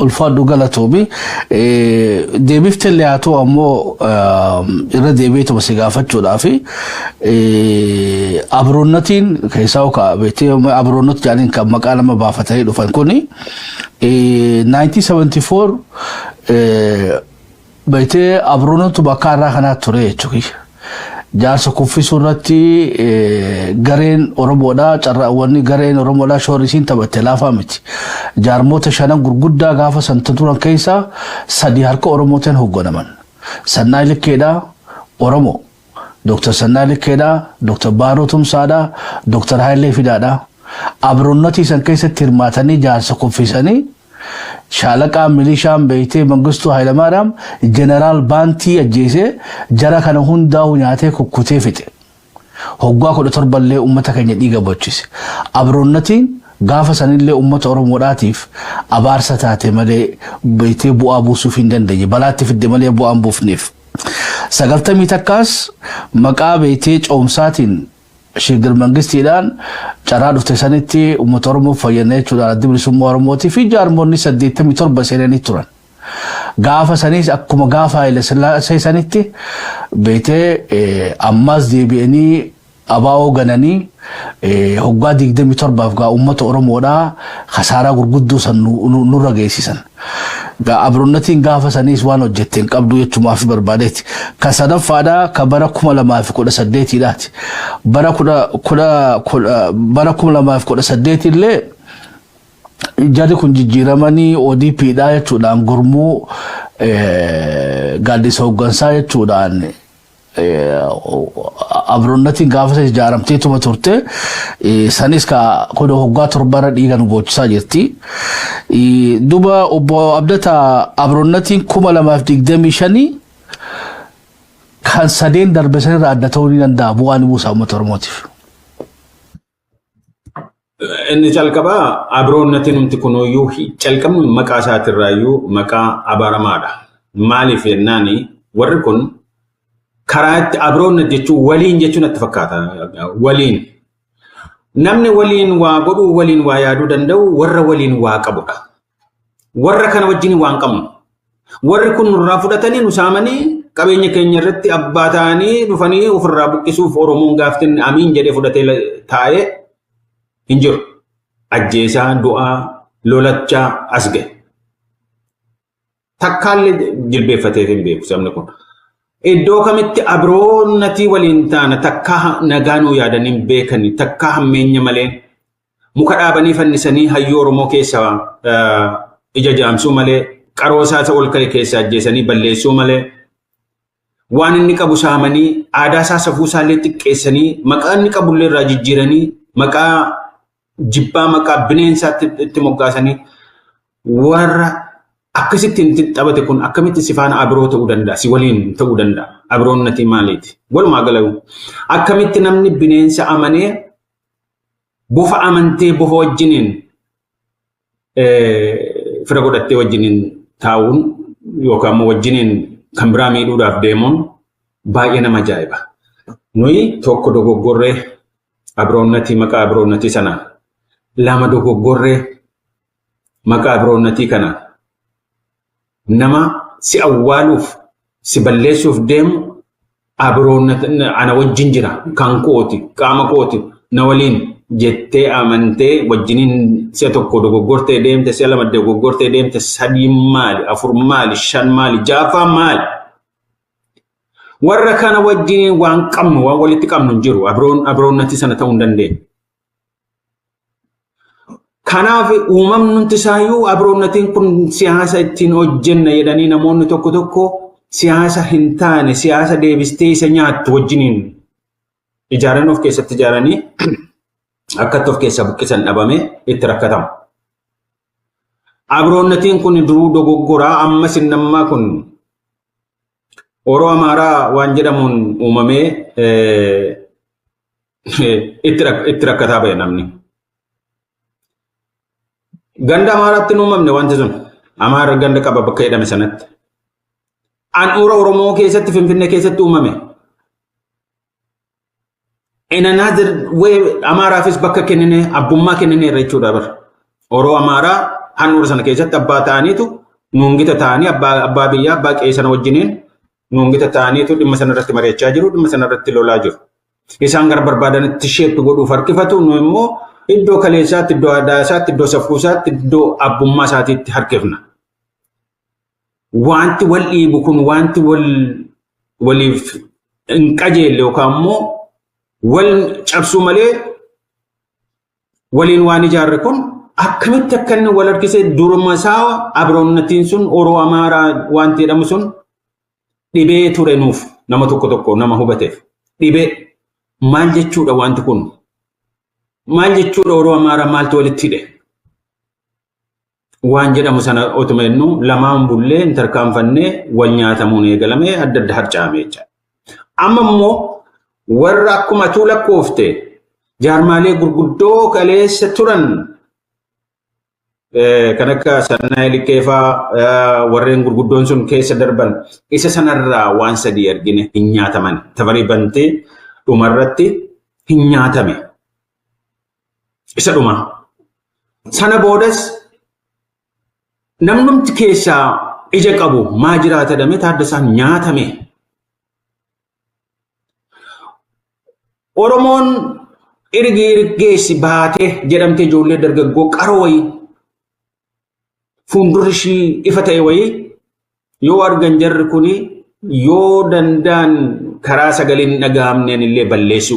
Ulfaadhu, galatoomi. Deebiftellee haa ta'u, ammoo irra deebiituma si gaafachuudhaaf, abroonnatiin keessaa beektee abroonnot jedhaniin kan maqaa nama baafatanii dhufan kuni 1974 beektee abroonnatu bakka irraa kanaa ture jechuudha. Jaarsa kuffisuu irratti gareen Oromoodhaa, carraawwanni gareen Oromoodhaa shoorri isiin taphatte laafaa miti. Jaarmoota shanan gurguddaa gaafa san turan keessaa sadi harka Oromootiin hoogganaman. Sannaa Likkeedhaa Oromoo. Dr. Sannaa Likkeedhaa, Dr. Baaroo Tumsaadhaa, Dr. Hayilee Fidaadhaa. Abroonnatii san keessatti hirmaatanii jaarsa kuffisanii, shaalaqaa milishaan beektee Mangistuu Hayilamaariyaam Jeneraal Baantii ajjeesee jara kana hundaa'u nyaatee kukkutee fixe. Hoggaa 17llee uummata keenya dhiiga bochise. Abroonnatiin gaafa sanillee uummata Oromoodhaatiif abaarsa taate malee beektee bu'aa buusuuf hin dandeenye. Balaatti fidde malee bu'aan buufneef. 91s maqaa beektee coomsaatiin Shigir Mangistiidhaan carraa dhufte sanitti uummata Oromoo fayyadna jechuudhaan Adda Bilisummaa Oromootii fi jaarmoonni 87 seenanii turan. Gaafa sanis akkuma gaafa Haile Sillaasee sanitti beektee ammas deebi'anii abaa'oo gananii hoggaa 27f gaa uummata Oromoodhaa kasaaraa gurguddoo san nurra geessisan. Abroonnatiin gaafa saniis waan hojjette hin qabdu jechumaaf barbaadeeti. Ka sadaffaadhaa ka bara 2018dhaati. Bara 2018 illee jarri kun jijjiiramanii ODPdha jechuudhaan, gurmuu gaaddisa hooggansaa jechuudhaan abroonnatiin gaafa isa ijaaramteetuma turte. Sanis ka kun hoggaa torbarra dhiiga nu boochisaa jirti. Duba obbo Abdataa, abroonnatiin 2025 kan sadeen darbe sanirraa adda ta'uu ni danda'a, bu'aa ni buusa uummata Oromootiif? Inni calqabaa abroonnatiin numti kunuyyuu calqabni maqaa isaatirraayyuu maqaa abaaramaadha. Maaliif jennaani, warri kun karaa itti abroonnat jechuun waliin jechuun natti fakkaata. Waliin. Namni waliin waa godhuu, waliin waa yaaduu danda'u warra waliin waa qabudha. Warra kana wajjin waan qabnu. Warri kun nurraa fudhatanii, nu saamanii, qabeenya keenya irratti abbaa ta'anii dhufanii ofirraa buqqisuuf Oromoon gaaftin amiin jedhee fudhatee taa'ee hin jiru. Ajjeesaa, du'aa, lolachaa as gahe. Takkaallee jilbeeffatee hin beeku sabni kun. Iddoo kamitti abroonnatii waliin taana? Takkaa nagaa nuu yaadanii hin beekani, takkaa hammeenya malee, muka dhaabanii fannisanii hayyuu Oromoo keessaa ija jaamsuu malee, qaroo isaa ol ka'e keessaa ajjeesanii balleessuu malee, waan inni qabu saamanii, aadaa isaa, safuu isaallee xiqqeessanii, maqaa inni qabullee irraa jijjiiranii, maqaa jibbaa, maqaa bineensaatti itti moggaasanii, warra akkasitti itti taphate kun akkamitti si faana abiroo ta'uu danda'a, si waliin ta'uu danda'a? Abroonnatii maaliiti? Walumaa gala akkamitti namni bineensa amanee, bofa amantee, bofa wajjiniin fira godhattee wajjiniin taa'uun yookaan immoo wajjiniin kan biraa miidhuudhaaf deemuun baay'ee nama ajaa'iba. Nuyi tokko dogoggorree abroonnatii, maqaa abroonnatii sanaan, lama dogoggorree maqaa abroonnatii kanaan, nama si awwaaluuf si balleessuuf deemu abroonnat ana wajjin jira, kan kooti, qaama kooti, na waliin jettee amantee wajjiniin si'a tokko dogoggortee deemte, si'a lama dogoggortee deemte, sadii maali, afur maali, shan maali, ja'affaa maali? Warra kana wajjiniin waan qabnu, waan walitti qabnu hin jiru. Abroonnati sana ta'uu hin dandeenye. Kanaaf uumamni isaayyuu abroonnatiin kun siyaasa ittiin hojjenna jedhanii namoonni tokko tokko siyaasa hin taane, siyaasa deebistee isa nyaattu wajjiniin ijaaranii, of keessatti ijaaranii akkatti of keessaa buqqisan dhabame itti rakkatama. Abroonnatiin kun duruu dogoggoraa, ammas inni ammaa kun Oroo Amaaraa waan jedhamuun uumamee itti rakkataa ba'e namni. Ganda Amaaraatti hin uumamne wanti sun. Amaara ganda qaba bakka jedhame sanatti. Handhuura Oromoo keessatti, Finfinnee keessatti uumame. In another way Amaaraafis bakka kennine, abbummaa kennineerra jechuudha bara. Oroo Amaaraa Handhuura sana keessatti abbaa ta'aniitu nuungita ta'anii abbaa biyyaa abbaa qe'ee sana wajjiniin nuungita ta'aniitu dhimma sana irratti mari'achaa jiru, dhimma sana irratti lolaa jiru. Isaan gara barbaadanitti shape godhuuf harkifatu, nu immoo iddoo kaleessaatti, iddoo aadaa isaatti, iddoo safuu isaatti, iddoo abbummaa isaatiitti harkifna. Wanti wal dhiibu kun, wanti wal waliif hin qajeelle yookaan immoo wal cabsuu malee waliin waan ijaarre kun akkamitti akka inni wal harkisee? Duruma isaa abroonnatiin sun, Oroo Amaaraa wanti jedhamu sun dhibee ture nuuf, nama tokko tokko nama hubateef. Dhibee maal jechuudha wanti kun? Maal jechuudha Oroo Amaaraa maaltu walitti hidhe? Waan jedhamu sana otuma jennu lamaan bullee hin tarkaanfannee wal nyaatamuun eegalamee adda adda harcaame jechaadha. Amma immoo warra akkuma atuu lakkoofte jaarmaalee gurguddoo kaleessa turan kan akka Sannaa Liqqeefaa, warreen gurguddoon sun keessa darban, isa sanarraa waan sadii argine: hin nyaataman. Tafarii Bantee dhumarratti hin nyaatame. Isa dhuma. Sana boodas namnumti keessaa ija qabu maa jiraata dame Taaddasaan nyaatame. Oromoon ergi ergeessi baatee jedhamte ijoollee dargaggoo qaroo wayii fuuldurri ishii ifa ta'e wayii yoo argan, jarri kuni yoo danda'an karaa sagaleen hin dhaga'amneen illee balleessu.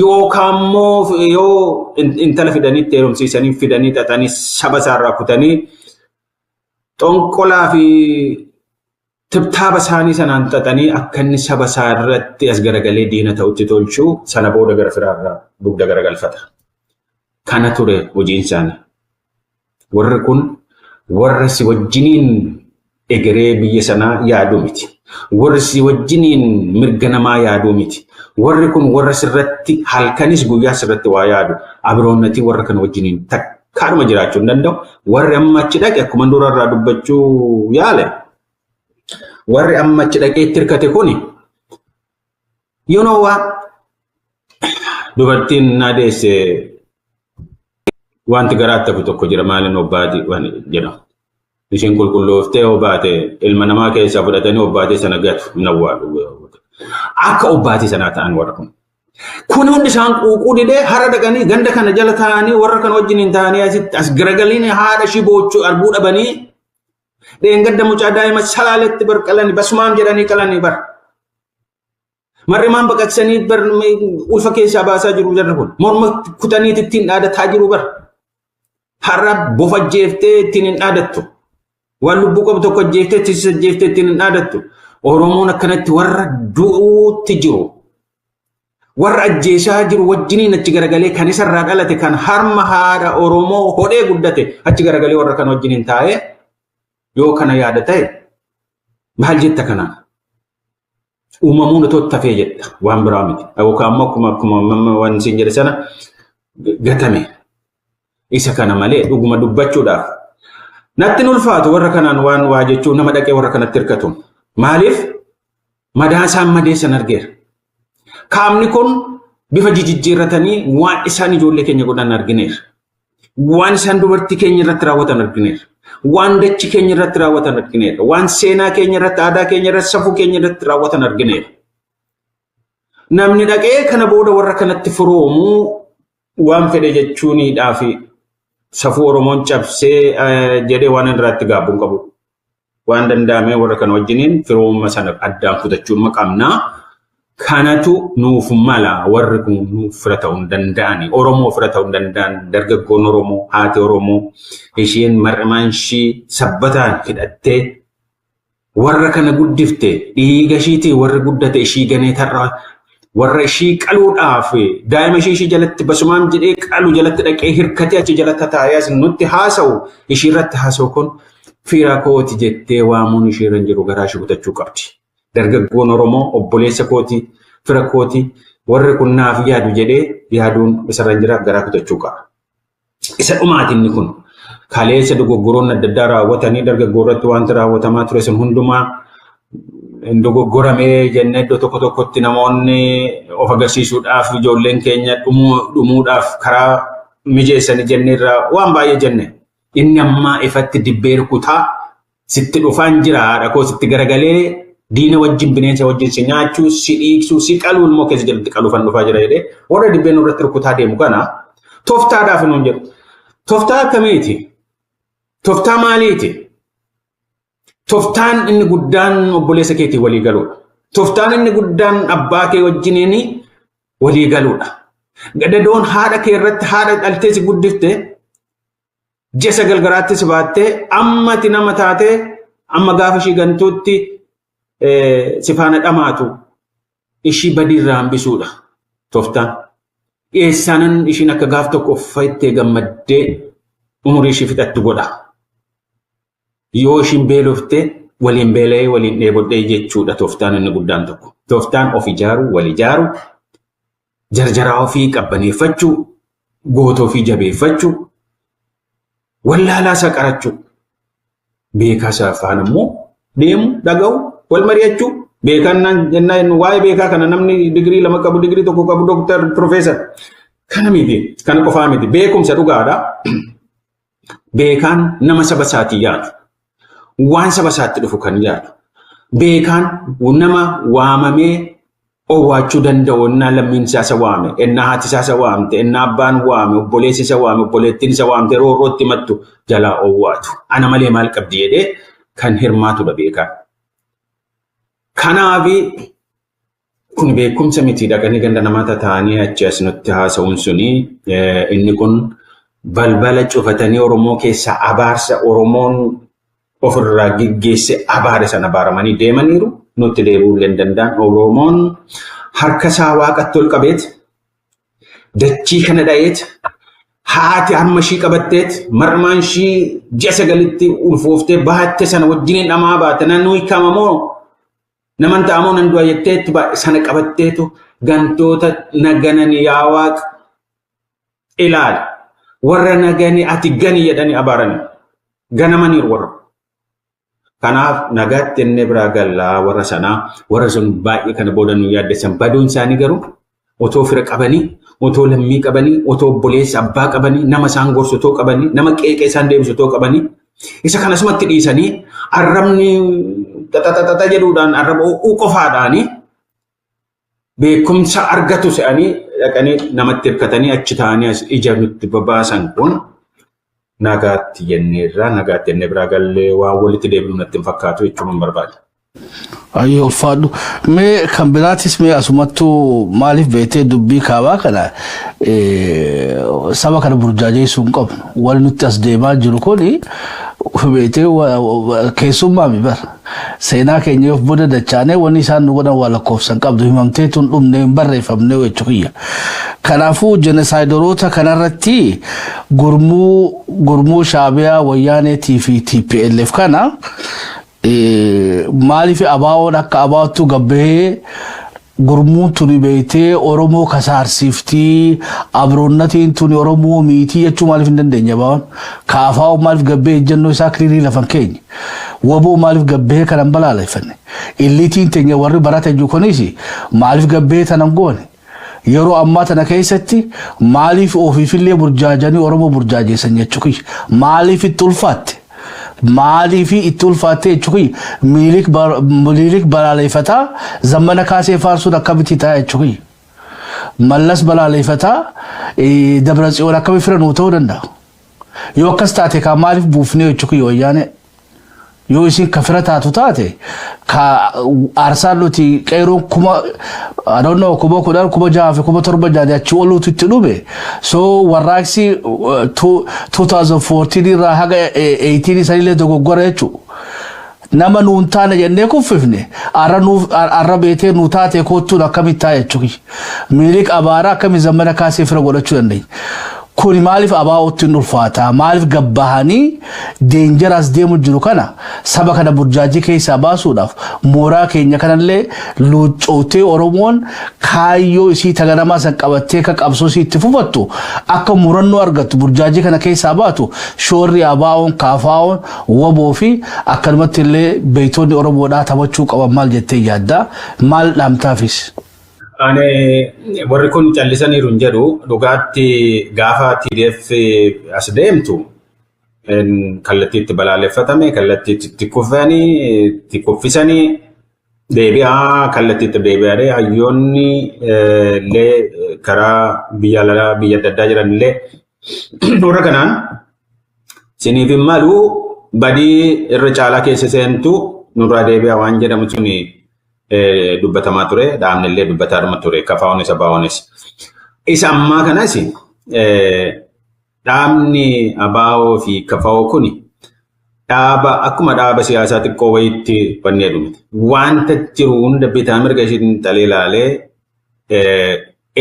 Yookaan immoo yoo intala fidanii itti heerumsiisanii fidanii xaxanii saba isaarraa kutanii xonqolaa fi tibtaaba isaanii sanaan xaxanii akka inni saba isaa irratti as garagalee diina ta'utti tolchuu, sana booda gara firaarraa dugda garagalfata. Kana ture hojiin isaanii. Warri kun warra si wajjiniin egeree biyya sanaa yaaduu miti. Warri si wajjiniin mirga namaa yaaduu miti. Warri kun warra sirratti halkanis guyyaa sirratti waa yaadu. Abroonnatii warra kana wajjiniin takkaadhuma jiraachuu hin danda'u. Warri amma achi dhaqe, akkuma durarraa dubbachuu yaale, warri amma achi dhaqee itti hirkate kuni, you know what, dubartiin na deesse wanti garaatti hafu tokko jira, maaliin obbaati waan jedhamu. Isheen qulqullooftee obbaate ilma namaa keessaa fudhatanii obbaatee sana gatu, hin awwaalu. Akka obbaatii sanaa ta'an warra kun. Kun hundi isaan quuquu didee hara dhaqanii ganda kana jala taa'anii warra kana wajjin hin taa'anii asitti as garagalanii haadha ishii boochuu arguu dhabanii dheengadda mucaa daa'ima Salaaletti bar qalanii basumaan jedhanii qalanii bar. Marrimaan baqaqsanii bar ulfa keessaa baasaa jiru jarri kun. Morma kutanii ittiin dhaadataa jiru bar. Har'a bofa jeeftee ittiin hin dhaadattu. Waan lubbuu qabu tokko jeeftee tissisa jeeftee ittiin hin dhaadattu. Oromoon akkanatti warra du'uutti jiru, warra ajjeesaa jiru wajjiniin achi garagalee, kan isarraa dhalate, kan harma haadha Oromoo hodhee guddate achi garagalee warra kan wajjiniin taa'ee yoo kana yaada ta'e, maal jetta kanaan? Uumamuun otoo tafee jetta, waan biraa miti. Yookaan immoo akkuma waan isin jedhe sana gatame. Isa kana malee dhuguma dubbachuudhaaf natti hin ulfaatu warra kanaan waan waa jechuun, nama dhaqee warra kanatti hirkatu. Maaliif? Madaa isaan madeessan argeera. Qaamni kun bifa jijjiirratanii waan isaan ijoollee keenya godhan argineera. Waan isaan dubartii keenya irratti raawwatan argineera. Waan dachi keenya irratti raawwatan argineera. Waan seenaa keenya irratti, aadaa keenya irratti, safuu keenya irratti raawwatan argineera. Namni dhaqee kana booda warra kanatti firoomuu waan fedhe jechuunidhaa fi safuu Oromoon cabsee jedhee waan irratti gaabbuun qabu. Waan danda'ame warra kana wajjiniin firooma sana addaan kutachuun qabnaa. Kanatu nuuf mala. Warri kun nuuf fira ta'uu hin danda'ani. Oromoo fira ta'uu hin danda'an. Dargaggoon Oromoo, haati Oromoo, isheen mar'imaan ishii sabbataan hidhattee warra kana guddifte, dhiiga ishiitii warri guddate ishii ganee tarraa warra ishii qaluudhaaf daa'ima ishii jalatti basumaan jedhee qalu jalatti dhaqee hirkatee achi jalatti taa'ee as nutti haasa'u, ishii irratti haasa'u kun fira kooti jettee waamuun ishee irra hin jiru, garaa ishii kutachuu qabdi. Dargaggoon Oromoo obboleessa kooti, fira kooti, warri kun naaf yaadu jedhee yaaduun isarra hin jira, garaa kutachuu qaba. Isa dhumaati inni kun. Kaleessa dogoggoroonni adda addaa raawwatanii dargaggoo irratti wanti raawwatamaa ture sun hundumaa hin dogoggoramee jennee iddoo tokko tokkotti namoonni of agarsiisuudhaaf ijoolleen keenya dhumuudhaaf karaa mijeessanii jennee irraa waan baay'ee jenne. Inni ammaa ifatti dibbee rukutaa sitti dhufaan jira, haadha koo, sitti garagalee diina wajjin, bineensa wajjin si nyaachuu, si dhiigsuu, si qaluu, immoo keessa jirutti qaluufan dhufaa jira jedhee warra dibbeen irratti rukutaa deemu kana tooftaadhaaf nuun jedhu. Tooftaa akkamiiti? Tooftaa maaliiti? Tooftaan inni guddaan obboleessa keetii walii galuudha. Tooftaan inni guddaan abbaa kee wajjiniin walii galuudha. Gadadoon haadha kee irratti haadha dhaltee si guddifte, ji'a 9 garaatti si baattee, amma ati nama taatee, amma gaafa ishii gantuutti si faana dhamaatu, ishii badiirraa hambisuudha tooftaan. Dhiyeessaanan ishiin akka gaaf tokko uffattee gammaddee umurii ishii fixattu godha. Yoo ishiin beelofte waliin beela'ee waliin dheebodhee jechuudha tooftaan inni guddaan tokko. Tooftaan of ijaaru, wal ijaaru, jarjaraa ofii qabbaneeffachuu, goota ofii jabeeffachuu, wallaalaa isaa qarachuu, beekaa isaa faana immoo deemu, dhaga'u, wal mari'achuu. Beekaan jennaan waa'ee beekaa kana namni digirii 2 qabu, digirii 1 qabu, dooktar, piroofeesar. Kana miti, kana qofaa miti. Beekumsa dhugaadha. Beekaan nama saba isaatii yaadu. Waan saba isaatti dhufu kan yaadu. Beekaan nama waamamee owwaachuu danda'u, ennaa lammiin isaa isa waame, ennaa haati isaa isa waamte, ennaa abbaan waame, obboleessi isa waame, obboleettiin isa waamte, roorrootti himattu jalaa owwaatu. Ana malee maal qabdi jedhee kan hirmaatudha beekaan. Kanaafi kun beekumsa miti. Dhaqanii ganda namaa tataa'anii achi as nutti haasa'uun suni, inni kun balbala cufatanii Oromoo keessaa abaarsa Oromoon ofirraa geggeesse abaare sana abaaramanii deemaniiru. Nutti deebi'uu illee hin danda'an. Oromoon harka isaa waaqatti ol qabeet, dachii kana dha'eet, haati harma ishii qabatteet, marmaan ishii ji'a 9tti ulfooftee baatte sana wajjiniin dhamaa baate, nan hiikamamoo naman ta'amoo nan du'a jetteetti sana qabatteetu gantoota naganani yaa Waaqa ilaali, warra nagani ati gani jedhanii abaarani ganamaniiru warra. Kanaaf nagaatti jennee biraa gallaa warra sanaa. Warra sun baay'ee kana booda nu yaaddessan. Baduun isaanii garuu otoo fira qabanii, otoo lammii qabanii, otoo obboleessa abbaa qabanii, nama isaan gorsu otoo qabanii, nama qeeqee isaan deebisu otoo qabanii, isa kanasumatti dhiisanii arrabni xaxaxaxa jedhuudhaan, arraba ho'uu qofaadhaanii beekumsa argatu se'anii dhaqanii namatti hirkatanii achi ta'anii as ija nutti babaasan kun nagaatti jenneerra, nagaatti jennee biraa gallee waan walitti deebinu natti hin fakkaatu jechuun hin barbaada. Ayyoo, ulfaadhu. Mee kan biraatis, mee asumattuu maaliif beektee dubbii kaabaa kana saba kana burjaajeessuu hin qabnu. Wanni nutti as deemaa jiru kuni beektee keessummaa mi bara. Seenaa keenya yoo booda dachaanee wanni isaan nu godhan waa lakkoofsan qabdu, himamtee tun dhumne, hin barreeffamne jechuu kiyya. Kanaafuu genocideroota kanarratti gurmuu Shaabiyaa, Wayyaaneetii fi TPLF kana maaliif ABO'n akka ABO'ttu gabbahee gurmuun tuni beektee Oromoo kasaarsiiftii, abroonnatiin tuni Oromoo miitii jechuu maaliif hin dandeenye ABO'n? KFO maaliif gabbee ejjennoo isaa clear lafan keenya? WBO maaliif gabbee kanan balaaleffanne? Illiitiin teenya warri barate jiru kunis maaliif gabbee tanan goone? Yeroo ammaa tana keessatti maaliif ofiifillee burjaajanii Oromoo burjaajeessan jechuu kiyya? Maaliif itti ulfaatte? Maaliif itti ulfaatte jechuu kiyya? Miliilik balaaleffataa Zammana Kaasee faarsuun akkamitti ta'a jechuu kiyya? Mallas balaaleffataa Dabra Tsiyoon akkami fira nuu ta'uu danda'a? Yoo akkas taate kaa maaliif buufnee jechuu kiyya Wayyaanee? Yoo isin ka fira taatu taate, ka aarsaan nuti qeeroon kuma, I don't know, 10,000, 6,000 fi 7,000 jaanii achi oluutu itti dhume. So warraaqsi 2014 irraa haga 18 sanillee dogoggora jechuudha. Nama nuun taane jennee kuffifne, arra beetee nuu taate koottuun akkamitti ta'a jechuudha. Miiliq abaaraa akkami Zammana Kaasee fira godhachuu dandeenya? Kuni maaliif ABO'tti hin ulfaata? Maaliif gabbahanii dangerous deemu jiru kana saba kana burjaajii keessaa baasuudhaaf mooraa keenya kanallee luuccootee Oromoon kaayyoo isii taganamaa san qabattee akka qabsoo isii itti fufattu, akka murannoo argattu, burjaajii kana keessaa baatu, shoorri ABO'n, KFO'n, WBO fi akkanumatti illee beektonni Oromoodhaa taphachuu qaban maal jettee yaaddaa? Maal dhaamtaafis? Ani warri kun callisaniiru hin jedhu. Dhugaatti gaafa TDF as deemtu Kallattii itti balaaleffatame, kallattii itti kufanii, itti kuffisanii deebi'aa, kallattii itti deebi'anii hayyoonni illee karaa biyya alaa biyya adda addaa jiran illee warra kanaan siniif hin malu, badii irra caalaa keessa seentu, nurraa deebi'aa waan jedhamu suni dubbatamaa ture. Dhaabni illee dubbataadhuma ture, kafaa'onis abaa'onis. Isa ammaa kanas dhaabni abaa'oo fi kafaa'oo kuni dhaaba akkuma dhaaba siyaasaa xiqqoo wayiitti wannee dhumte. Wanta jiru hunda bitaa mirga ishiin xalee ilaalee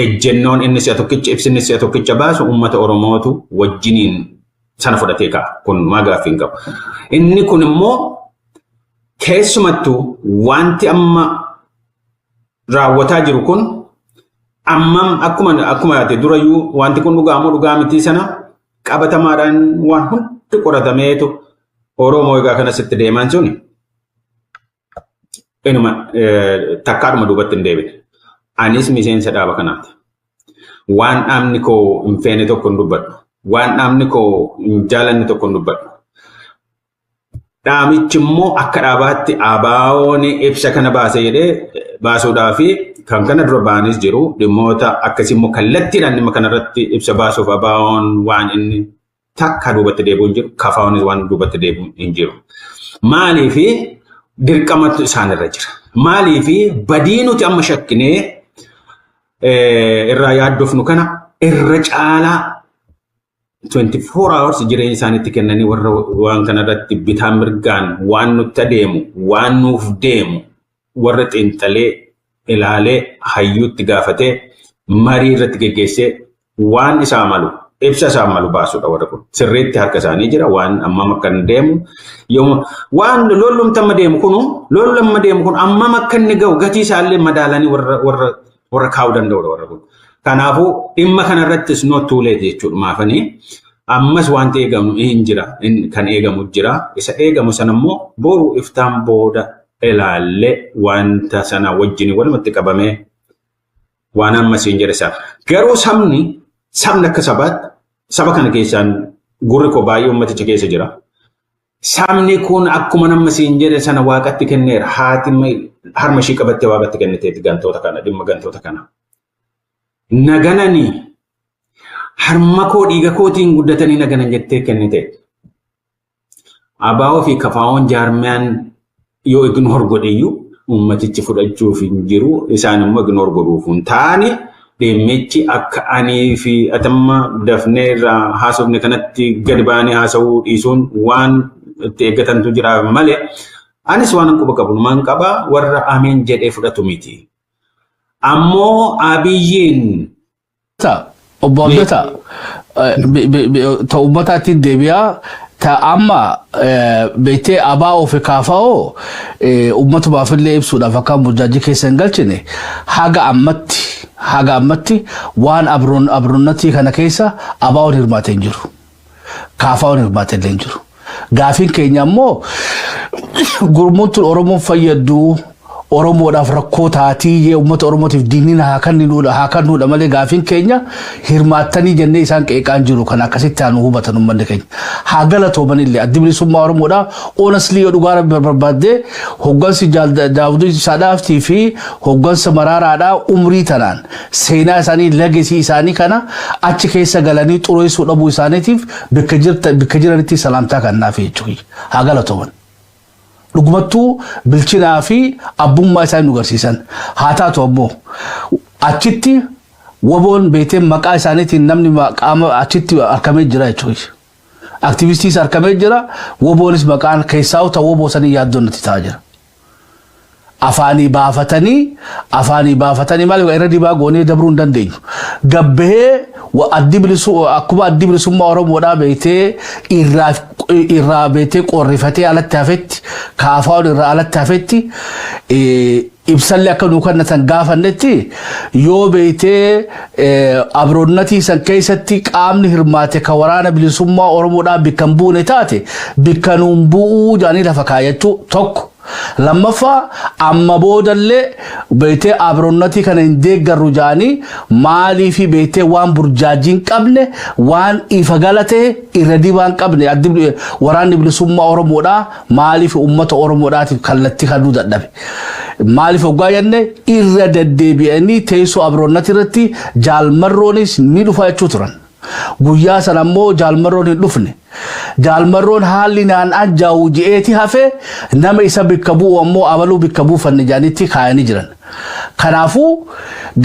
ejjennoon inni si'a tokkicha ibsinni si'a tokkicha baasu uummata Oromootu wajjiniin sana fudhatee ka'a. Kun maa gaaffii hin qabu. Inni kun immoo keessumattuu wanti amma raawwataa jiru kun ammam akkuma yaate durayyuu wanti kun dhugaa moo dhugaa mitii sana qabatamaadhaan waan hundi qoratameetu Oromoo egaa kanasitti deeman suni inuma takkaadhuma duubatti hin deebine. Anis miseensa dhaaba kanaati. Waan dhaabni koo hin feene tokko hin dubbadhu. Waan dhaabni koo hin jaalanne tokko hin dubbadhu. Dhaamichi immoo akka dhaabaatti ABO'n ibsa kana baase jedhee baasuudhaa fi kan kana dura ba'anis jiru. Dhimmoota akkasii immoo kallattiidhaan dhimma kanarratti ibsa baasuuf ABO'n waan inni takka duubatti deebi'u hin jiru. KFO'nis waan duubatti deebi'u hin jiru. Maaliifi dirqamatu isaanirra jira. Maaliifi badii nuti amma shakkinee irraa yaaddofnu kana irra caalaa 24 hours jireenya isaaniitti kennanii warra waan kanarratti bitaa mirgaan waan nutti adeemu, waan nuuf deemu warra xiinxalee ilaalee hayyuutti gaafatee marii irratti geggeessee waan isaa malu ibsa isaa malu baasudha warra kun. Sirriitti harka isaanii jira waan ammam akka inni deemu. Waan lollumti amma deemu kunu, lolli amma deemu kun ammam akka inni ga'u gatii isaallee madaalanii warra kaa'uu danda'udha warra kun. Kanaafuu dhimma kanarrattis not too late jechuudha maafanii ammas wanti eegamu hin jira, kan eegamu jira. Isa eegamu sana immoo boru iftaan booda ilaallee wanta sana wajjin walumatti qabamee waan ammas hin jedhe sana. Garuu sabni akka sabaatti saba kana keessaan gurri koo baay'ee uummaticha keessa jira. Sabni kun akkuma nama siin jedhe sana waaqatti kenneera. Haati harma ishii qabattee waaqatti kenniteetti gantoota kana, dhimma gantoota kana. Nagananii harma koo dhiiga kootiin guddatanii naganan jettee kennite. ABO fi KFO'n jaarmiyaan yoo ignore godheyyuu uummatichi fudhachuuf hin jiru. Isaan immoo ignore godhuuf hin taane. Dhimmichi akka anii fi atamma dafnee irraa haasofne kanatti gadi ba'anii haasa'uu dhiisuun waan itti eeggatantu jira malee anis waan quba qabu numaan qaba, warra ameen jedhee fudhatu miti. Ammoo Abiyyiin Obbo Abdataa, ta uummataatiin deebi'aa. Ta amma beektee ABO fi KFO uummatumaaf illee ibsuudhaaf akka burjaajii keessa hin galchine, haga ammatti waan abroonnatii kana keessa ABO'n hirmaatee hin jiru. KFO'n hirmaatee illee hin jiru. Gaafiin keenya ammoo gurmuun tun Oromoon fayyaduu, Oromoodhaaf rakkoo taatii, uummata Oromootiif diinina haa kennuudha malee gaafiin keenya hirmaattanii jennee isaan qeeqaan jiru. Kan akkasitti haa nu hubatan uummanni keenya. Haa galatoomanillee Addi Bilisummaa Oromoodhaa honestly yoo dhugaa Rabbi barbaaddee hoggansi Daawudii Isaadhaaftii fi hoggansa Maraaraadhaa umrii tanaan seenaa isaanii, legacy isaanii kana achi keessa galanii xureessuu dhabuu isaaniitiif bakka jiranitti salaamtaa kennaaf jechuudha. Haa galatooman. Dhugumattuu bilchinaa fi abbummaa isaanii nu agarsiisan. Haa taatu ammoo achitti WBO'n beetee maqaa isaaniitiin namni qaama achitti argamee jira jechuudha. Aktivistiis argamee jira, WBO'nis maqaan keessaa ta'u WBO sanii yaaddoon natti ta'aa jira. Afaanii baafatanii maal irra dibaa goonee dabruu hin dandeenyu. Gabbahee akkuma Addi Bilisummaa Oromoodhaa beektee irraa beektee qorrifatee alatti hafetti, KFO'n irraa alatti hafetti ibsallee akka nuu kennatan gaafannetti, yoo beektee abroonnatii san keessatti qaamni hirmaate ka Waraana Bilisummaa Oromoodhaa bikka hin buune taate bikka nuun bu'uu jedhanii lafa kaayachuu tokko. Lammaffaa, amma boodallee beektee abroonnatii kana hin deeggarru jaanii maalii fi beektee waan burjaajii hin qabne, waan ifa galatee irra dibaa hin qabne, waraanni bilisummaa Oromoodhaa maaliif uummata Oromoodhaatiif kallattii kennuu dadhabe? Maaliif hoggaa jenne, irra deddeebi'anii teessoo abroonnati irratti jaalmarroonis ni dhufa jechuu turan. Guyyaa sana ammoo jaalmarroon hin dhufne. Jaalmarroon haalli naan anjaa'u ji'eeti hafe, nama isa bikka bu'u ammoo abaluu bikka buufanne jaanitti kaayanii jiran. Kanaafuu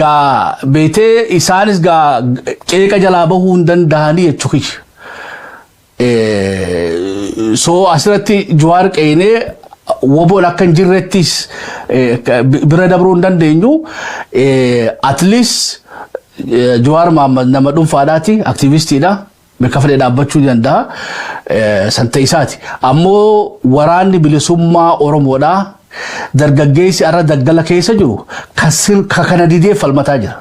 gaa beetee isaanis gaa qeeqa jalaa bahuu hin danda'anii jechuu. So asirratti Jawaar qeenee woboon akka hin jirrettis bira dabruu hin dandeenyu. At least Jawaar Mohammad nama dhuunfaadhaati, aktiivistiidha. Bakka fedhe dhaabbachuu ni danda'a. San ta'e isaati. Ammoo waraanni bilisummaa Oromoodhaa, dargaggeessi arra daggala keessa jiru ka kana didee falmataa jira.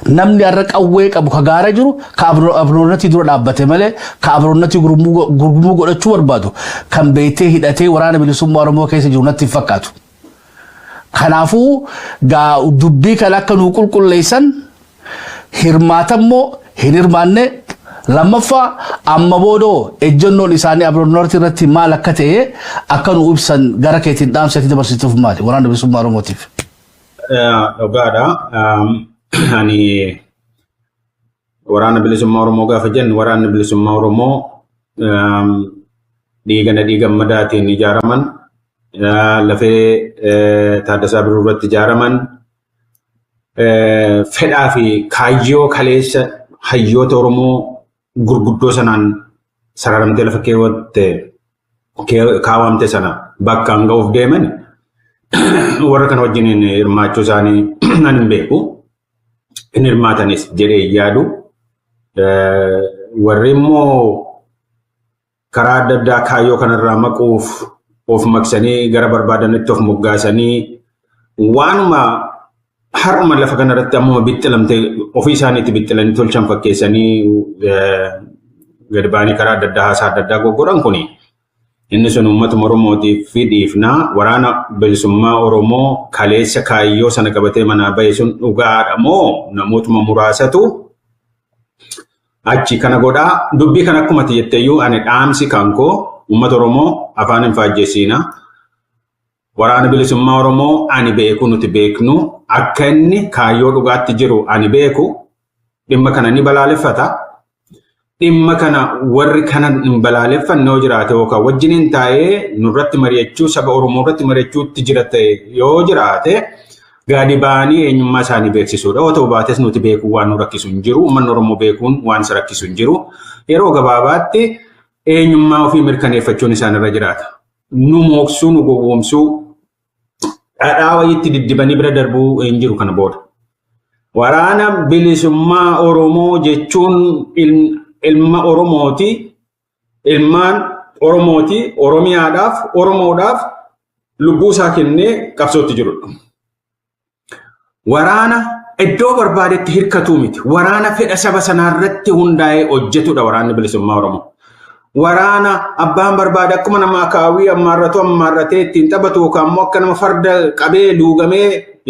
Namni arra qawwee qabu ka gaara jiru ka abroonnatii dura dhaabbate malee, ka abroonnatii gurmuu godhachuu barbaadu kan beektee hidhatee waraana bilisummaa Oromoo keessa jiru natti hin fakkaatu. Kanaafuu gaa dubbii kana akka nuu qulqulleessan, hirmaatammoo hin hirmaanne, lammaffaa amma boodoo ejjennoon isaanii abroonnatii irratti maal akka ta'e akka nu ibsan gara keetiin dhaamsatti dabarsituuf maali waraana bilisummaa Oromootiif? Dhugaadha. Ani waraana bilisummaa Oromoo gaafa jennu, waraanni bilisummaa Oromoo dhiiga Nadhii Gammadaatiin ijaaraman, lafee Taaddasaa Birruu irratti ijaaraman, fedhaa fi kaayyoo kaleessa hayyoota Oromoo gurguddoo sanaan sararamtee lafa keewwatte kaawwamte sana bakkaan ga'uuf deeman, warra kana wajjiniin hirmaachuu isaanii nan hin beeku. Hin hirmaatanis jedhee hin yaadu. Warri immoo karaa adda addaa kaayyoo kanarraa maquuf of maqsanii gara barbaadanitti of moggaasanii, waanuma har'uma lafa kanarratti ammuma bixxilamtee ofii isaaniitti bixxilanii tolchan fakkeessanii gadi ba'anii karaa adda addaa haasaa adda addaa goggoran kuni, inni sun uummatuma Oromootiif fi dhiifnaa. Waraana bilisummaa Oromoo kaleessa kaayyoo sana qabatee manaa bahe sun dhugaadha moo namootuma muraasatu achi kana godhaa? Dubbii kana akkuma ati jetteeyyuu, ani dhaamsi kan koo uummata Oromoo afaan hin faajjessiina. Waraana bilisummaa Oromoo ani beeku, nuti beeknu, akka inni kaayyoo dhugaatti jiru ani beeku, dhimma kana ni balaaleffata. Dhimma kana warri kana hin balaaleffanne yoo jiraate, yookaan wajjiniin taa'ee nurratti mari'achuu, saba Oromoo irratti mari'achuutti jira ta'e yoo jiraate, gadi ba'anii eenyummaa isaanii beeksisuudha. Yoo ta'u baates nuti beekuun waan nu rakkisu hin jiru. Uummanni Oromoo beekuun waan isa rakkisu hin jiru. Yeroo gabaabaatti eenyummaa ofii mirkaneeffachuun isaan irra jiraata. Nu mooksuu, nu gowwoomsuu, dhadhaa wayiitti diddibanii bira darbuu hin jiru kana booda. Waraana bilisummaa Oromoo jechuun ilma Oromooti. Ilmaan Oromooti. Oromiyaadhaaf, Oromoodhaaf lubbuu isaa kennee qabsootti jirudha. Waraana iddoo barbaadetti hirkatuu miti. Waraana fedha saba sanaa irratti hundaa'ee hojjetudha waraanni bilisummaa Oromoo. Waraana abbaan barbaade akkuma nama akaawii ammaarratu ammaarratee ittiin taphatu, yookaan immoo akka nama farda qabee luugamee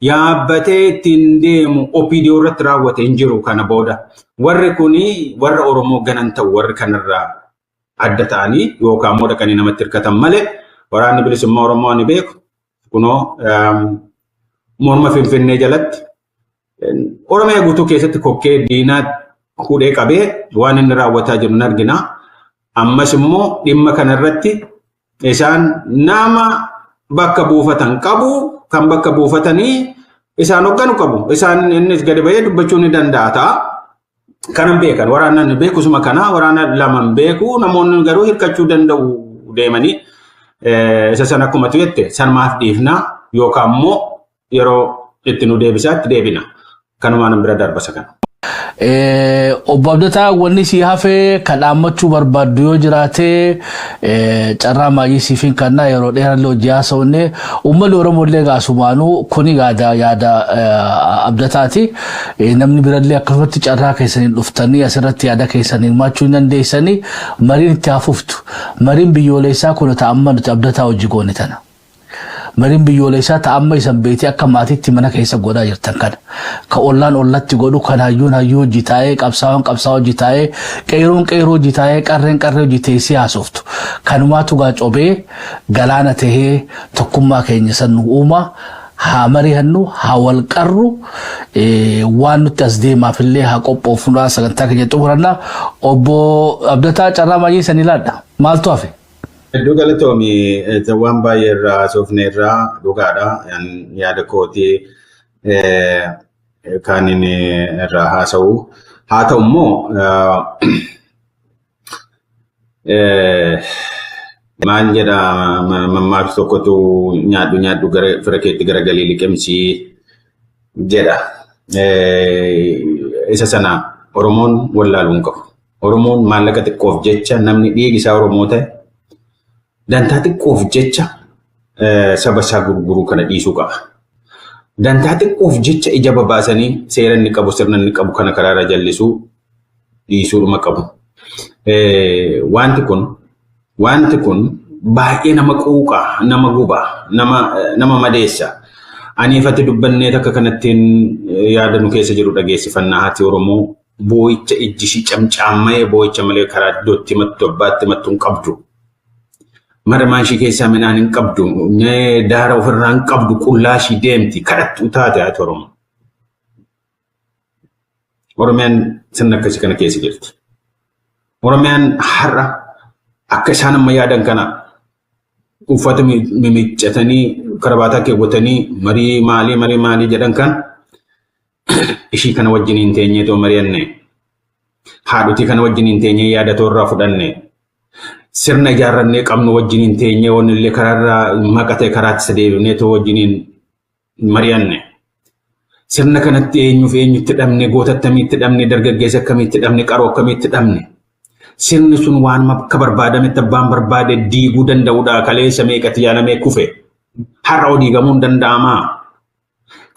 yaabbatee ittiin deemu OPDO irratti raawwate hin jiru kana booda. Warri kuni warra Oromoo ganan ta'u, warri kanarraa adda ta'anii yookaan immoo dhaqanii namatti hirkatan malee, waraanni bilisummaa Oromoo ani beeku kunoo morma Finfinnee jalatti Oromiyaa guutuu keessatti kokkee diinaa hudhee qabee waan inni raawwataa jiru ni argina. Ammas immoo dhimma kanarratti isaan nama bakka buufatan qabu, kan bakka buufatanii isaan hoogganu qabu. Isaan innis gadi bahee dubbachuu ni danda'a ta'a. Kanan beekan waraana ni beeku suma kana, waraana lama beeku, namoonni garuu hirkachuu danda'u deemanii isa sana akkuma jette sanumaaf dhiifna, yookaan immoo yeroo itti nu deebisaatti deebina. Kanumaan bira darbasa kana. Obbo Abdataa, wanni si hafee kan dhaammachuu barbaaddu yoo jiraate, carraa maayii siif hin kennaa. Yeroo dheerallee hojii haasa'unne uummanni Oromoo illee gaasumaanuu kuni yaada yaada Abdataati. Namni birallee akkasumatti carraa keessaniin dhuftanii asirratti yaada keessanii hirmaachuu hin dandeessanii. Mariin itti hafuftu. Mariin biyyoolessaa kun ta'amma nuti Abdataa hojii goone tana. Mariin biyyoolessaa ta'amma isan beetee akka maatiitti mana keessa godhaa jirtan kana. Ka ollaan ollatti godhu, kan hayyuun hayyuu hojii taa'ee, qabsaa'oon qabsaa'oo hojii taa'ee, qeeroon qeeroo hojii taa'ee, qarreen qarree hojii teessee haasoftu. Kanumaatu gaa cobee galaana tahee tokkummaa keenya san nu uuma. Haa mari'annu, haa wal qarru, waan nutti as deemaaf illee haa qophoofnudha. Sagantaa keenya xumuranna. Obbo Abdataa, carraa baay'ee sanii laadha. Maaltu hafe? Hedduu galatoomi. Waan baay'ee irraa haasofne irraa dhugaadha. Yaada kootii kan inni irraa haasa'u. Haa ta'u immoo, maal jedha mammaaksi tokkotu, "Nyaadhu nyaadhu, gara fira keetti garagalii liqimsii," jedha. Isa sana Oromoon wallaaluu hin qabu. Oromoon maallaqa xiqqoof jecha, namni dhiigi isaa Oromoo ta'e dantaa xiqqoof jecha saba isaa gurguruu kana dhiisuu qaba. Dantaa xiqqoof jecha ija babaasanii seera inni qabu, sirna inni qabu kana karaarra jallisuu dhiisuudhuma qabu. Wanti kun baay'ee nama quuqa, nama guba, nama madeessa. Ani ifatti dubbannee takka kanattiin yaada nu keessa jiru dhageessifannaa. Haati Oromoo boo'icha ijji ishii camcaamma'ee boo'icha malee karaa iddootti himattu, abbaatti himattu hin qabdu. Maramaan ishii keessaa midhaan hin qabdu, daara ofirraa hin qabdu, qullaa ishii deemti, kadhattu taate haati Oromoo. Oromiyaan sirna akkasii kana keessa jirti. Oromiyaan har'a akka isaan amma yaadan kana uffata mimiccatanii, karabaataa keewwatanii, marii maalii marii maalii jedhan kan ishii kana wajjin hin teenyeetoo mari'anne, haadhotii kana wajjin hin teenyee yaadatoo irraa fudhanne, sirna ijaarrannee qabnu wajjin hin teenyee, wanni illee karaarraa maqate karaatti isa deebifneetoo wajjin hin mari'anne. Sirna kanatti eenyuuf eenyutti dhabne, goota akkamiitti dhabne, dargaggeessa akkamiitti dhabne, qaroo akkamiitti dhabne? Sirni sun waan akka barbaadametti abbaan barbaade diiguu danda'udha. Kaleessa meeqatti yaalamee kufe. Har'a diigamuu hin danda'amaa?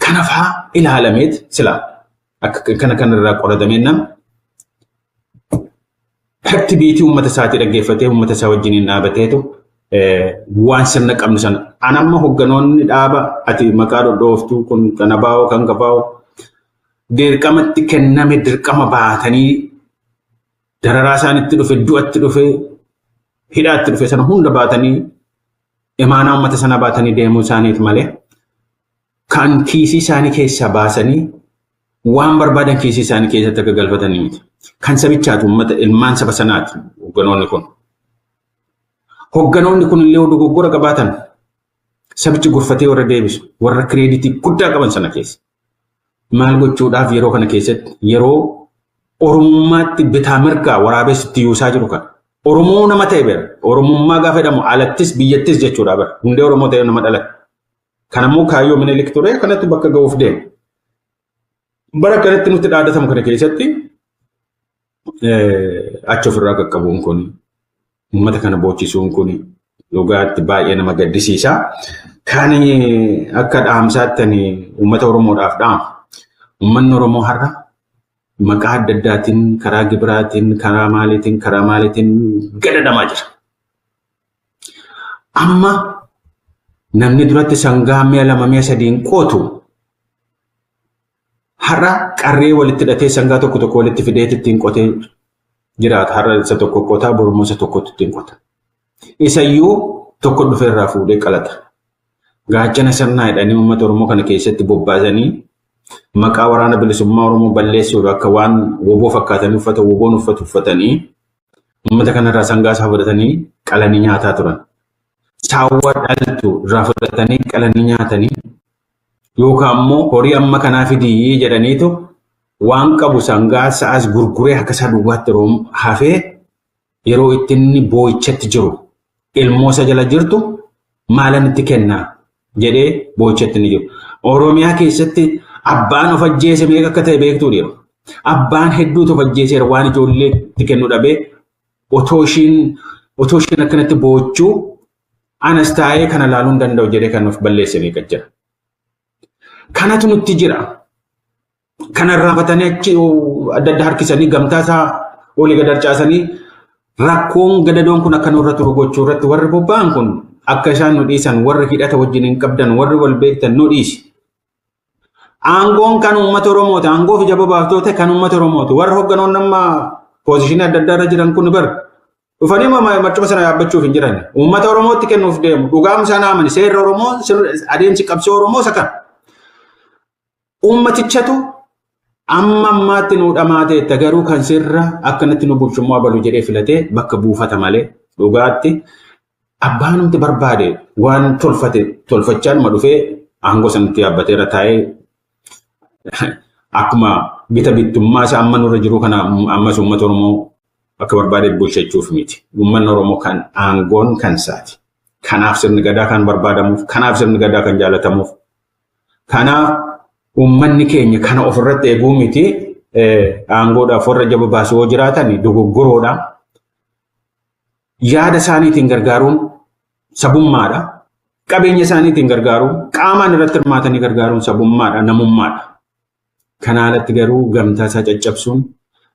Kanafaa ilaalameet sila akka kana kanarraa qoratamee nam harti biitii uummata isaatii dhaggeeffatee, uummata isaa wajjiniin dhaabateetu waan sirna qabnu sana. An amma hogganoonni dhaaba ati maqaa dhodhooftuu kun, kan abaa'oo, kan gabaa'oo, dirqamatti kenname dirqama baatanii, dararaa isaanitti dhufe, du'atti dhufe, hidhaatti dhufe sana hunda baatanii, imaanaa uummata sana baatanii deemuu isaaniif malee, kan kiisii isaanii keessaa baasanii waan barbaadan kiisii isaanii keessatti akka galfatanii miti. Kan sabichaati, uummata ilmaan saba sanaati hogganoonni kun. Hogganoonni kun illee dogoggora qabaatan sabichi gorfatee warra deebisu, warra credit guddaa qaban sana keessa. Maal gochuudhaaf yeroo kana keessatti, yeroo Oromummaatti bitaa mirgaa waraabessi yuusaa jiru kana? Oromoo nama ta'e bira, Oromummaa gaafa jedhamu alattis biyyattis jechuudha bara. Hundee Oromoo ta'e nama dhalate. Kanammoo kaayyoo Minilik ture kanatti bakka ga'uuf deema. Bara kanatti nutti dhaadatamu kana keessatti achi ofirraa qaqqabuun kun, uummata kana boochisuun kun dhugaatti baay'ee nama gaddisiisa. Kan akka dhaamsaatti uummata Oromoodhaaf dhaamu. Uummanni Oromoo har'a maqaa adda addaatiin, karaa gibiraatiin, karaa maaliitiin, karaa maaliitiin gadadamaa jira. Amma namni duratti sangaa mi'a lama, mi'a sadiin qootu, har'a qarree walitti hidhatee sangaa tokko tokko walitti fidee ittiin qotee jiraata. Har'a isa tokko qotaa, borummoo isa tokkotti ittiin qota. Isayyuu tokko dhufee irraa fuudhee qalata. Gaachana sirnaa jedhanii uummata Oromoo kana keessatti bobbaasanii maqaa Waraana Bilisummaa Oromoo balleessuuf akka waan WBO fakkaatanii uffata WBOn uffatu uffatanii uummata kanarraa sangaa isaa fudhatanii qalanii nyaataa turan. Saawwa dhaltu irraa fudhatanii qalanii nyaatanii, yookaan immoo horii amma kanaa fidii jedhaniitu waan qabu sangaa sa'as gurguree akka isaa duwwaatti yeroo hafee, yeroo itti inni boo'ichatti jiru, ilmoo isa jala jirtu maalan itti kennaa jedhee boo'ichatti ni jiru. Oromiyaa keessatti abbaan of ajjeese meeqa akka ta'e beektuu dhiiru. Abbaan hedduutu of ajjeeseera waan ijoollee itti kennu dhabee otoo ishiin akkanatti boochuu anas taa'ee kana laaluu hin danda'u jedhee kan of balleesse meeqa jira. Kanatu nutti jira. Kana raafatanii achi adda addaa harkisanii, gamtaa isaa olii gad harcaasanii, rakkoon gadadoon kun akka nurra turu gochuu irratti warri bobba'an kun akka isaan nu dhiisan, warri hidhata wajjin hin qabdan, warri wal beektan, nu dhiisi. Aangoon kan uummata Oromooti. Aangoo fi jaba baaftoota kan uummata Oromooti. Warri hogganoonni amma position adda addaa irra jiran kun bar dhufanii marcuma sana yaabbachuuf hin jiran. Uummata Oromootti kennuuf deemu. Dhugaam isaan amani. Seerri Oromoo, adeemsi qabsoo Oromoo isa kana. Uummatichatu amma ammaatti nu dhamaateetta, garuu kan sirra akkanatti nu bulchummaa balu jedhee filatee bakka buufata malee, dhugaatti abbaanumti barbaade waan tolfate tolfachaan ma dhufee aangoo sanatti yaabbateera taa'ee akkuma gita bittummaa isaa amma nurra jiru kana ammas uummata Oromoo akka barbaade bulchachuuf miti. Uummanni Oromoo kan aangoon kan isaati. Kanaaf sirni gadaa kan barbaadamuuf, kanaaf sirni gadaa kan jaalatamuuf. Kanaaf uummanni keenya kana ofirratti eeguu miti, aangoodhaaf warra jaba baasu yoo jiraatan dogoggoroodha. Yaada isaaniitiin gargaaruun sabummaadha. Qabeenya isaaniitiin gargaaruun, qaamaan irratti hirmaatanii gargaaruun sabummaadha, namummaadha. Kana alatti garuu gamtaa isaa caccabsuun,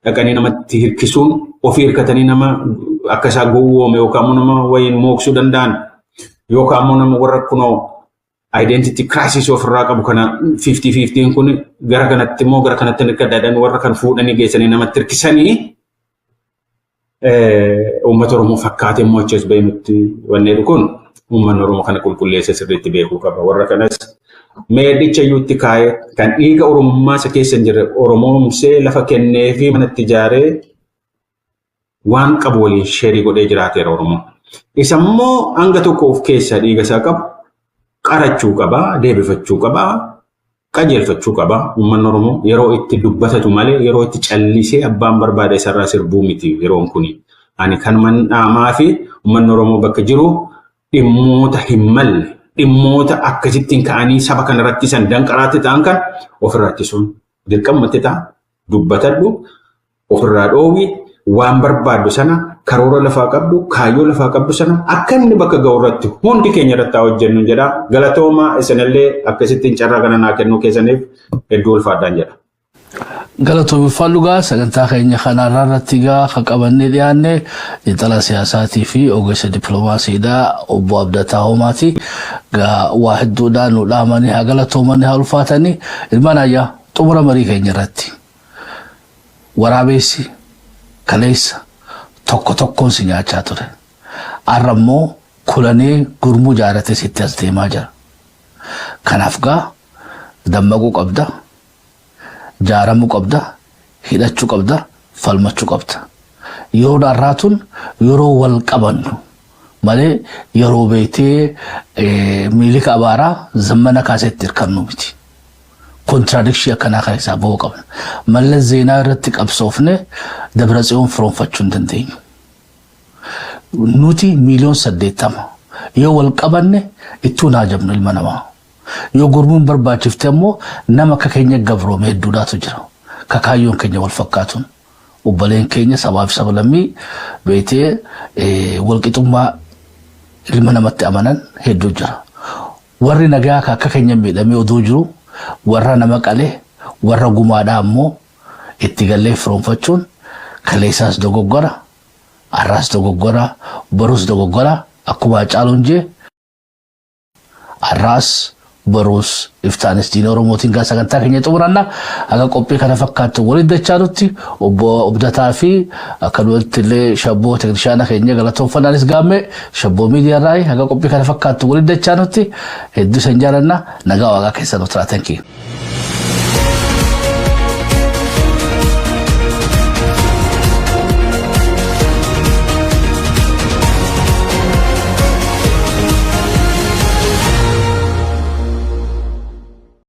dhaqanii namatti hirkisuun, ofii hirkatanii nama akka isaa gowwoome yookaan immoo nama wayiin mooksuu danda'an yookaan immoo nama warra kunoo identity crisis ofirraa qabu kana 50-50 kun gara kanatti immoo gara kanatti hirkadhaadhaan warra kan fuudhanii geessanii namatti hirkisanii uummata Oromoo fakkaatee immoo achi as bahee nutti wanneeru kun, uummanni Oromoo kana qulqulleessee sirriitti beekuu qaba. Warra kanas meedhicha iyyuutti kaa'ee kan dhiiga Oromummaa isa keessa hin jirre Oromoomsee lafa kennee fi manatti ijaaree waan qabu waliin share godhee jiraateera Oromoon. Isa immoo hanga tokko of keessaa dhiiga isaa qabu qarachuu qaba, deebifachuu qaba, qajeelfachuu qaba. Uummanni Oromoo yeroo itti dubbatatu malee yeroo itti callisee abbaan barbaade isarraa sirbuu miti yeroon kuni. Ani kanuman dhaamaa fi uummanni Oromoo bakka jiru dhimmoota hin malle, dhimmoota akkasittiin ka'anii saba kana rakkisan, danqaraatti ta'an kan ofirraa ittisuun dirqamatti ta'a. Dubbatadhu, ofirraa dhoowwi, waan barbaaddu sana, karoora lafaa qabdu, kaayyoo lafaa qabdu sana akka inni bakka ga'u irratti hundi keenya irratti haa hojjennu jedha. Galatooma, isinillee akkasittiin carraa kana naa kennuu keessaniif hedduu ulfaadhaan jedha. Galatoomii dhugaa. Sagantaa keenya kanarraa irratti egaa kan qabannee dhiyaanne xiinxalaa siyaasaatii fi ogeessa dippiloomaasiidhaa obbo Abdataa Hoomaati. Gaa waa hedduudhaan nu dhaamanii, haa galatoomanii, haa ulfaatanii. Ilmaan ayyaa, xumura marii keenya irratti waraabessi kaleessa tokko tokkoon si nyaachaa ture. Har'a immoo kulanee gurmuu jaaratee sitti as deemaa jira. Kanaaf gaa dammaquu qabda. Jaaramuu qabda, hidhachuu qabda, falmachuu qabda. Yeroo har'aa tun yeroo wal qabannu malee yeroo beektee miilika abaaraa zammana kaasetti hirkannu miti. Contradiction akkanaa kan isaa bahuu qabna. Mallas Zeenaa irratti qabsoofne Dabra Tsiyoon firoonfachuu hin dandeenyu. Nuti 80 miiliyoon yoo wal qabanne ittuu naa jabnu ilma namaa. Yoo gurmuun barbaachifte ammoo nama akka keenya gabroome hedduudhaatu jira. Kakaayyoon keenya wal fakkaatuun. Obboleen keenya sabaa fi sablammii beetee walqixummaa ilma namatti amanan hedduu jira. Warri nagaa akka keenya miidhamee oduu jiru warra nama qalee, warra gumaadhaa ammoo itti gallee firoonfachuun kaleessaas dogoggora, har'aas dogoggora, borus dogoggora. Akkuma Hacaaluun jee, har'aas, boruus, iftaanis diina Oromootiin. Gaa sagantaa keenya xumuranna. Haga qophii kana fakkaattu waliin dachaanutti obbo Abdataa fi akkanumatti illee shabboo teeknishaana keenya galatoonfannaanis gaamme shabboo miidiyaa irraa. Haga qophii kana fakkaattu waliin dachaanutti hedduu isin jaalanna. Nagaa waaqaa keessa nu turaa. Thank you.